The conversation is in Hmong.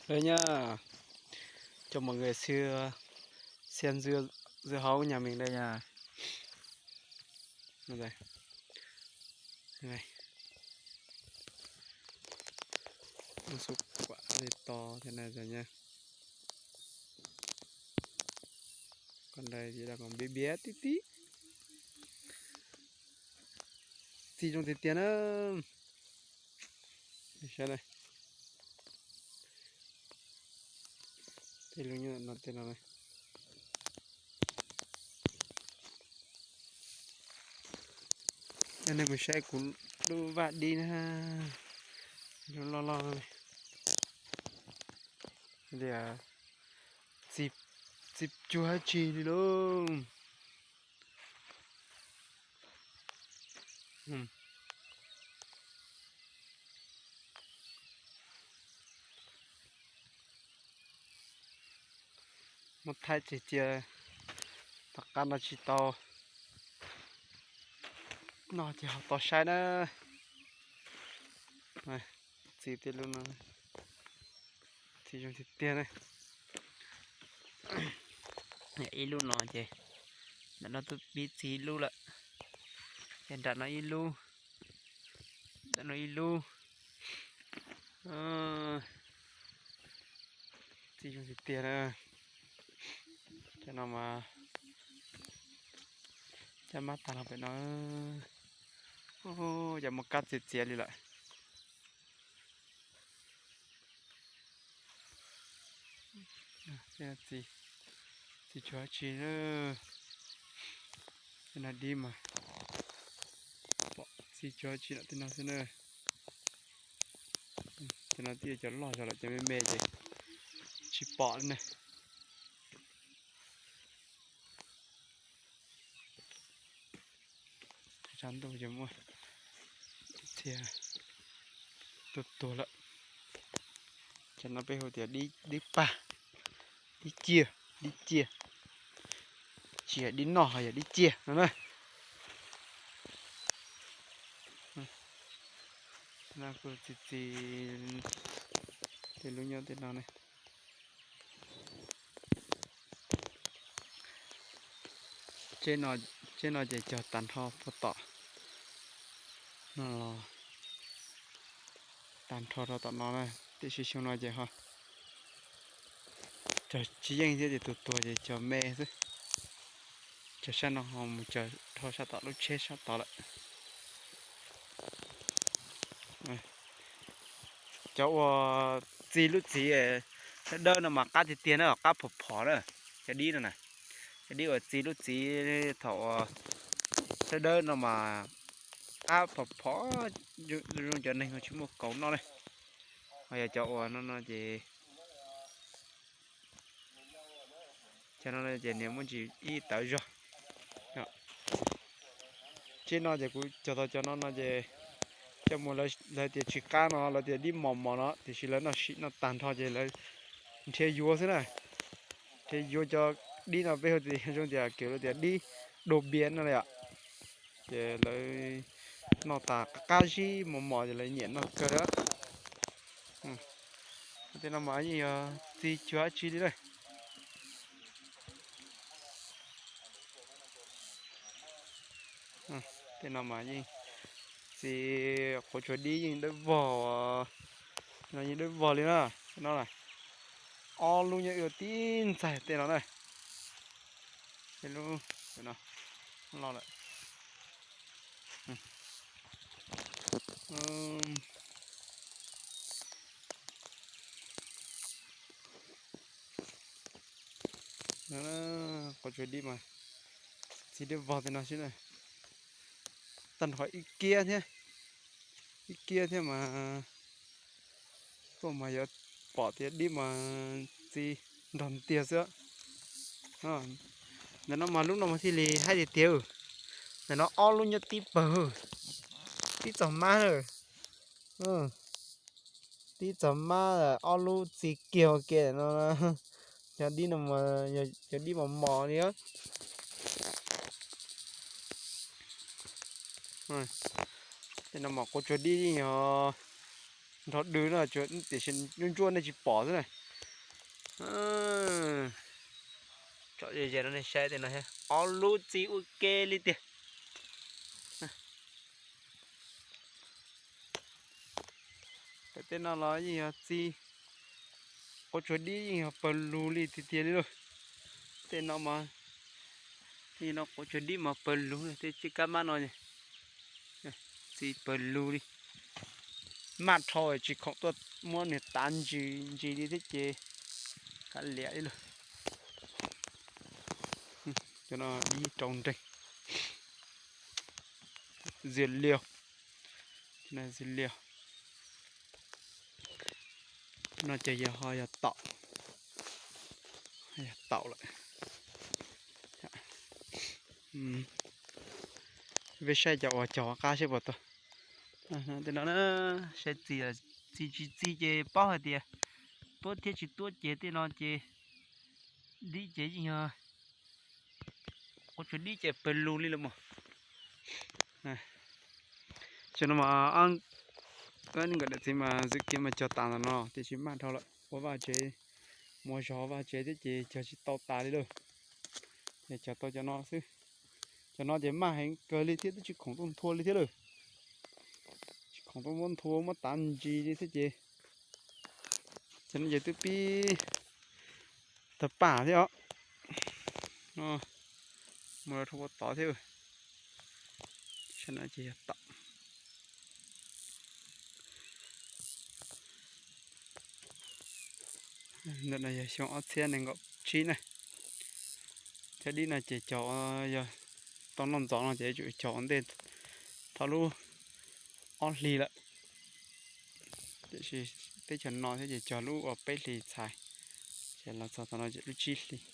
Đây nha, cho mọi người xem, xem dưa, dưa hấu nhà mình đây nha. Đây. Đây. Một số quả dưa to thế này rồi nha. Còn đây thì đang còn bé bé tí tí. Txiv zoo tiag tiag na. Saib na. Tej lub nyuam no tej no na. Nej mus saib kuv lub vaj dib na. Lub loj loj li. Txiv, txiv cuag dab tsi li lauj. Muab thaij tseg cia, tom qab no tsis tau noj ces ho tau saib na. Txiv tej lub no, txiv zoo tiag tiag na. Ib lub no ces, nram no twb pib txiv ib lub lawm, ces nram no ib lub, nram no ib lub. Txiv zoo tiag tiag na. Cov no mas cov mab tag los pem no, cov mab kab txias txias li lawm. Txiv, txiv cuag dab tsi na. Tej no dib mas, pom txiv cuag dab tsi no tej no xwb na. Tej no twb yog cov loj zog lawm, cov me me ces tsis pom li na. Tshav ntuj ces muaj txhia tuag tuag lawm. Cov no peb hu tias dib pag, dib ciag, dib ciag. Tsis yog dib noj, ho yog dib ciag no na. No kuj txiv txiv tej lub nyuam tej no ne. Tsheb no ces cog tag nrho puag tom no los, tag nrho rau tom no na. Tiam sis xyoo no ces ho cog tsis yeej thiab ces tus tuag ces cog me xwb. Cog sab no ho mus cog rau sab tom lub tsheb sab tod lawm. Cov uas txiv lub txiv dawb dawb no mas qab tiag tiag na, qab phom phom na. Cov dib no na, cov dib uas txiv lub txiv thaum uas dawb dawb no mas qab phom phom, zoo cov neeg tsis muaj kaus noj ne. Ho yog cov uas no no ces, cov no ces niam muaj ntsis ib tawv zog. Tsheb no ces kuv cog tau cov no no ces coj mus, lawv tias tsis qab no, lawv tias dib mos mos no, tiam sis lawv noj sim noj tag nrho ces lawv nrhiav yuav xwb na. Nrhiav yuav cov dib no peb hu tias zoo tias, kev lawv tias dib dua biav no li os. Ces lawv noj tas qab zib mos mos ces lawv nyiam noj kawg li. Tej no mas yeej yog txiv cuag dab tsi li na. Tej no mas yeej txiv quav tsuas dib yeej dawb vog, no yeej dawb vog li na. No ob lub nyob ua tib ntxaig tej no na. Tej lub no loj lawm. Quav tsuas dib mas txiv dawb vog tej no xwb na. Tag nrho ib kiab thiab, ib kiab thiab mas tuaj mas yuav pom tias dib mas txiv nrog tiag xwb. Ntawm no mas lub no mas thiaj li haib tiag tiag. Ntawm no ob lub nyob tib pawg, tib txog mab na. Tib txog mab, ob lub txiv kiag ua ke no. Cov dib no, cov dib mos mos li. Tej no mas quav tsuas dib yog nrog dw no, tiam sis ntsuab ntsuab nej tsis pom xwb na. Tsom ze ze no nej saib tej no, ob lub txi ua ke li tiag. Tej no los yeej yog txi, quav tsuag dib yeej yog pawg lug li tiag tiag li lauj. Tej no mas, tej no quav tsuag dib mas pawg lug, tej txi kab mab no txi pawg lug li. Maj dhau tsis khoom tuaj muab nws tav ntsis ntsis li thiab ces kav liam li lauj. Cov no dib rau nreeg. Zia liaj, zia liaj no ces yog ho yog taum, yog taum lawm. Peb saib cov uas cog qab seb puas tau. Tej no saib txi, txi tsis txi ces paub hais tias tuab thiab tsis tuab ces tej no ces dib ces yeej yog quav tsuag dib ces pawg lug li los mas. Cov no mas nkawd daim txiv mas zwm kiag mas cog tas ntawm no tiam sis maj dhau lawm, ua vaj tsev, muaj zog vaj tsev thiab ces cog tsis tau tas li lauj. Ces cog tau cov no xwb. Cov no ces maj heev kawg li thiab twb tsis khoom tuaj nthua li thiab lauj. Tsis khoom tuaj muab nthua muab tav ntsis li thiab ces, cov no ces twb pib tawg paj thiab os. Mus rau ua tod thiab. Saib no ces yog taum. Ntawm no yog xyoo ob txhiab nees nkaum tsib na. Thiab dib no ces cog, yog tau noj ntxov no ces yuav tsum cog ua ntej thaum lub ob hlis lawm. Tiam sis teb chaws no thiab ces cog lub uas peb hlis txhais, ces los txog thaum no ces lub tsib hlis.